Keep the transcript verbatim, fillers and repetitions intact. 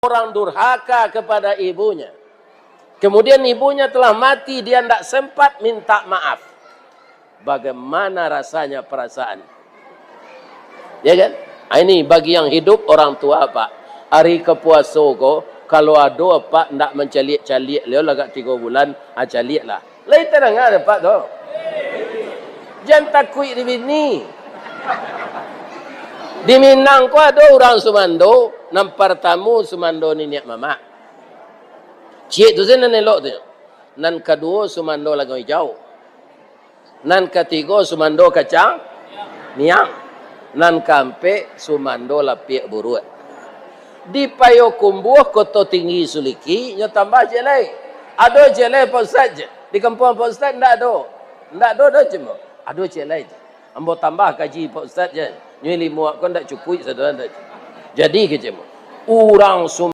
Orang durhaka kepada ibunya. Kemudian ibunya telah mati, dia ndak sempat minta maaf. Bagaimana rasanya perasaan? Ya kan? Ah, ini bagi yang hidup orang tua, Pak. Ari ka puaso ko, kalau ado apak ndak mancaliak-caliak, leo lah agak tigo bulan, ah, caliak lah. Lai tadanga dek apak tu. Jan takuik di bini. Di Minang ko ado urang sumando, nan partamo sumando niniak mamak. Ciek tu se nan elok tu. Nan kaduo sumando langau ijau. Nan katigo sumando kacang miang. Nan kaampek sumando lapiak buruak. Di Payokumbuah, Koto Tinggi Suliki, nyo tambah ciek lai. Ado ciek lai, Pak Ustaz, je. Di kampuang Pak Ustaz ndak ado. Ndak ado doh, cemo. Ado ciek lai, je. Ambo tambah kaji Pak Ustaz, je. Nyo limo ko ndak cukuik, saudara, ndak. Jadi, kecemo. Urang